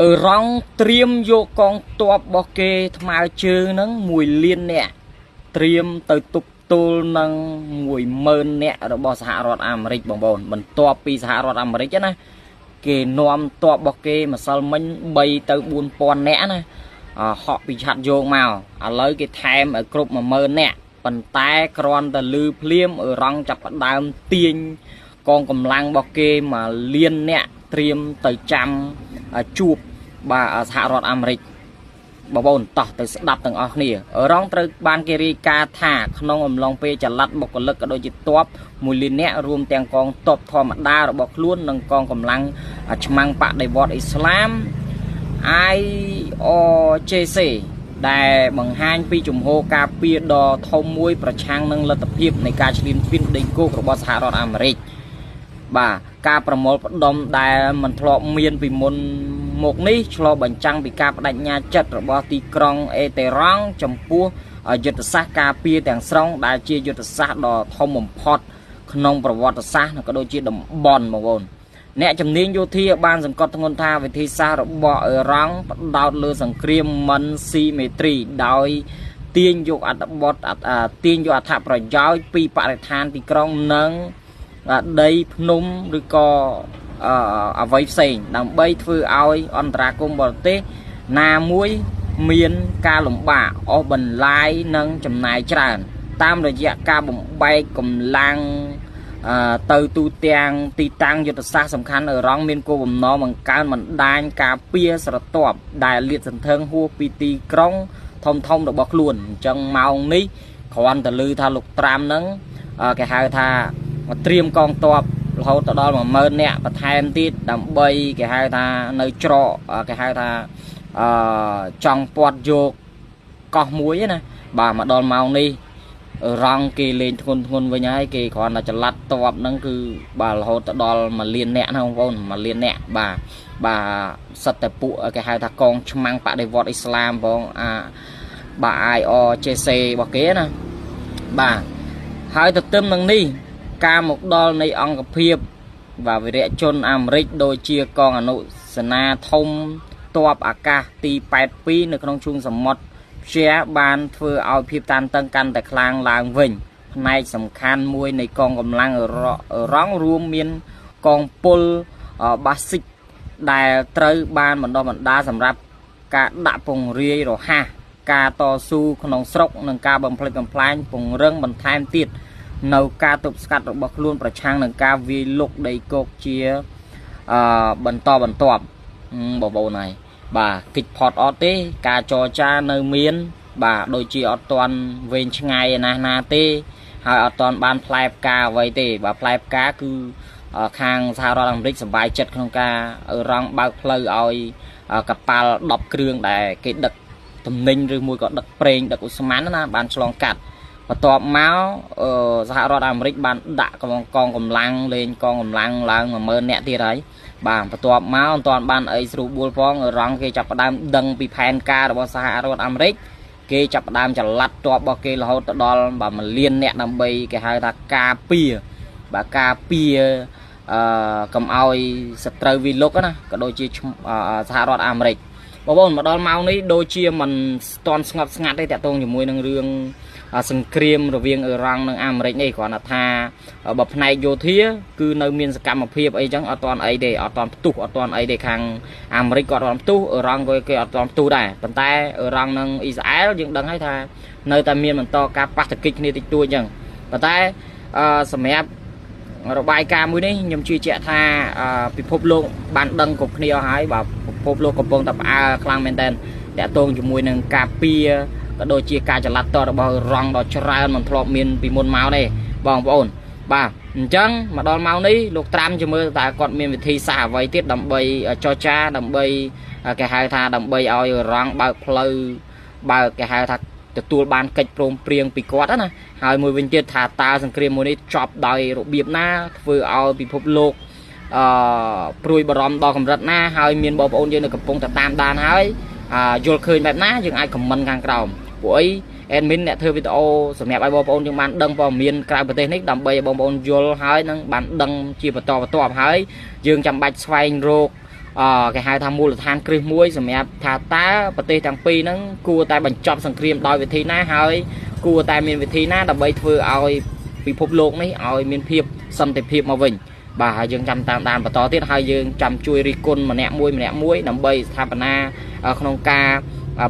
អឺរ៉ង់ត្រៀមយកកងទ័ពរបស់គេថ្មើរជើងហ្នឹង1លានអ្នកត្រៀមទៅទប់ទល់នឹង10000អ្នករបស់សហរដ្ឋអាមេរិកបងប្អូនបន្ទាប់ពីសហរដ្ឋអាមេរិកណាគេនាំទ័ពរបស់គេម្សិលមិញ3ទៅ4000អ្នកណាហក់ពីឆាត់យោងមកឥឡូវគេថែមឲ្យគ្រប់10000អ្នកប៉ុន្តែគ្រាន់តែលឺភ្លាមអឺរ៉ង់ចាប់ផ្ដើមទាញកងកម្លាំងរបស់គេមកលានអ្នកត្រៀមទៅចាំជួបបាទសហរដ្ឋអាមេរិកបងប្អូនតោះទៅស្ដាប់ទាំងអស់គ្នាអឺរ៉ង់ត្រូវបានគេរាយការណ៍ថាក្នុងអំឡុងពេលចល័តបុគ្គលិកក៏ដូចជាទ័ព1លានអ្នករួមទាំងកងទ័ពធម្មតារបស់ខ្លួននិងកងកម្លាំងឆ្មាំងបដិវត្តអ៊ីស្លាម IRGC ដែលបង្ហាញពីជំហរការពារដ៏ធំមួយប្រឆាំងនឹងលទ្ធភាពនៃការឈ្លានពានដីគោករបស់សហរដ្ឋអាមេរិកបាទការប្រមូលផ្ដុំដែលមិនធ្លាប់មានពីមុនមកនេះឆ្លុះបញ្ចាំងពីការបដិញ្ញាចិត្តរបស់ទីក្រុងអេតេរ៉ង់ចំពោះយុទ្ធសាស្ត្រការពារទាំងស្រុងដែលជាយុទ្ធសាស្ត្រដ៏ធំបំផុតក្នុងប្រវត្តិសាស្ត្រនិងក៏ដូចជាតំបន់បងប្អូនអ្នកជំនាញយោធាបានសង្កត់ធ្ងន់ថាវិធីសាស្ត្ររបស់អ៊ីរ៉ង់ផ្ដោតលើសង្គ្រាមមិនស៊ីមេត្រីដោយទាញយកអត្ថបទទាញយកអត្ថប្រយោជន៍ពីបរិស្ថានទីក្រុងនិងដីភ្នំឬក៏អ្វីផ្សេងដើម្បីធ្វើឲ្យអន្តរាគមន៍បរទេសណាមួយមានការលំបាកអស់បន្លាយនិងចំណាយច្រើនតាមរយៈការបំបែកកម្លាំងទៅទូទាំងទីតាំងយុទ្ធសាស្ត្រសំខាន់អឺរ៉ង់មានគោលបំណងបង្កើនបណ្ដាញការពារស្រទាប់ដែលលាតសន្ធឹងហួសពីទីក្រុងធំធំរបស់ខ្លួនអញ្ចឹងម៉ោងនេះគ្រាន់តែឮថាលោកត្រាំហ្នឹងគេហៅថាត្រៀមកងទ័ពរហូតទៅដល់10000នាក់បន្ថែមទៀតដើម្បីគេហៅថានៅច្រកគេហៅថាអឺចង់ពាត់យកកោះមួយណាបាទមកដល់ម៉ោងនេះរងគេលេងធ្ងន់ធ្ងន់វិញហើយគេគ្រាន់តែចល័តតបហ្នឹងគឺបាទរហូតទៅដល់1លានអ្នកណាបងប្អូន1លានអ្នកបាទបាទសិតតែពួកគេហៅថាកងឆ្មាំងបដិវត្តអ៊ីស្លាមបងអាបាទ IRGC របស់គេណាបាទហើយទៅទឹមនឹងនេះការមកដល់នៃអង្គភាពបាទវីរៈជនអាមេរិកដូចជាកងអនុសេនាធំទ័ពអាកាសទី82នៅក្នុងឈូងសមុទ្រព្យាបានធ្វើឲ្យភាពតានតឹងកាន់តែខ្លាំងឡើងវិញផ្នែកសំខាន់មួយនៃកងកម្លាំងរងរួមមានកងពលបាស៊ីកដែលត្រូវបានបណ្ដុះបណ្ដាលសម្រាប់ការដាក់ពង្រាយរហ័សការតស៊ូក្នុងស្រុកនិងការបំផ្លិចបំផ្លាញពង្រឹងបន្ថែមទៀតនៅការទប់ស្កាត់របស់ខ្លួនប្រឆាំងនឹងការវាយលុកដីគោកជាបន្តបន្ទាប់បងប្អូនហើយបាទគិចផតអត់ទេការចរចានៅមានបាទដូចជាអត់ទាន់វែងឆ្ងាយណាស់ណាទេហើយអត់ទាន់បានផ្លែផ្កាអ្វីទេបាទផ្លែផ្កាគឺខាងសហរដ្ឋអាមេរិកសប្បាយចិត្តក្នុងការរងបើកផ្លូវឲ្យកប៉ាល់10គ្រឿងដែលគេដឹកទំនិញឬមួយក៏ដឹកប្រេងដឹកឧស្ម័នណាបានឆ្លងកាត់បន្ទាប់មកសហរដ្ឋអាមេរិកបានដាក់កងកម្លាំងលេងកងកម្លាំងឡើង10000នាក់ទៀតហើយបាទបន្ទាប់មកមិនទាន់បានអីស្រួលបួលផងរងគេចាប់ផ្ដើមដឹងពីផែនការរបស់សហរដ្ឋអាមេរិកគេចាប់ផ្ដើមចល័តទ័ពរបស់គេរហូតទៅដល់បាទ1លានអ្នកដើម្បីគេហៅថាការពារបាទការពារកុំឲ្យសត្រូវវាលុកណាក៏ដូចជាសហរដ្ឋអាមេរិកបងប្អូនមកដល់ម៉ោងនេះដូចជាមិនស្ទាន់ស្ងប់ស្ងាត់ទេតាក់ទងជាមួយនឹងរឿងសង្គ្រាមរវាងអ៊ីរ៉ង់និងអាមេរិកនេះគ្រាន់តែថាបើផ្នែកយោធាគឺនៅមានសកម្មភាពអីចឹងអត់ទាន់អីទេអត់ទាន់ផ្ទុះអត់ទាន់អីទេខាងអាមេរិកក៏អត់ទាន់ផ្ទុះអ៊ីរ៉ង់ក៏គេអត់ទាន់ផ្ទុះដែរប៉ុន្តែអ៊ីរ៉ង់និងអ៊ីស្រាអែលយើងដឹងហើយថានៅតែមានបន្តការប៉ះទង្គិចគ្នាតិចតួចចឹងប៉ុន្តែសម្រាប់របាយការណ៍មួយនេះខ្ញុំជឿជាក់ថាពិភពលោកបានដឹងគ្រប់គ្នាអស់ហើយបាទពិភពលោកកំពុងតែផ្អើលខ្លាំងមែនទែនតាក់ទងជាមួយនឹងការពារក៏ដូចជាការចល័តតរបស់រងដ៏ច្រើនមិនធ្លាប់មានពីមុនមកទេបងប្អូនបាទអញ្ចឹងមកដល់ម៉ោងនេះលោកត្រាំជាមើលតើគាត់មានវិធីសាស្ត្រអ្វីទៀតដើម្បីចរចាដើម្បីគេហៅថាដើម្បីឲ្យរងបើកផ្លូវបើកគេហៅថាទទួលបានកិច្ចព្រមព្រៀងពីគាត់ណាហើយមួយវិញទៀតថាតើសង្គ្រាមមួយនេះចប់ដោយរបៀបណាធ្វើឲ្យពិភពលោកព្រួយបារម្ភដល់កម្រិតណាហើយមានបងប្អូនយើងនៅកំពុងតែតាមដានហើយយល់ឃើញបែបណាយើងអាចខមមិនខាងក្រោមពួកអី admin អ្នកធ្វើវីដេអូសម្រាប់ឲ្យបងប្អូនយើងបានដឹងព័ត៌មានក្រៅប្រទេសនេះដើម្បីឲ្យបងប្អូនយល់ហើយនឹងបានដឹងជាបន្តបន្ទាប់ហើយយើងចាំបាច់ស្វែងរក អគេហៅថាមូលដ្ឋានគ្រឹះមួយសម្រាប់ថាតើប្រទេសទាំងពីរហ្នឹងគួរតែបញ្ចប់សង្គ្រាមដោយវិធីណាហើយគួរតែមានវិធីណាដើម្បីធ្វើឲ្យពិភពលោកនេះឲ្យមានភាពសន្តិភាពមកវិញបាទហើយយើងចាំតាមដានបន្តទៀតហើយយើងចាំជួយរិះគន់ម្នាក់មួយម្នាក់មួយដើម្បីស្ថាបនាក្នុងការ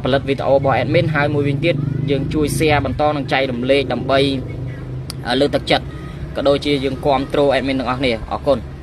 ផលិតវីដេអូរបស់ admin ហើយមួយវិញទៀតយើងជួយ share បន្តនិងចែករំលែកដើម្បីលើកទឹកចិត្តក៏ដូចជាយើងគ្រប់គ្រង admin ទាំងអស់គ្នាអរគុណ។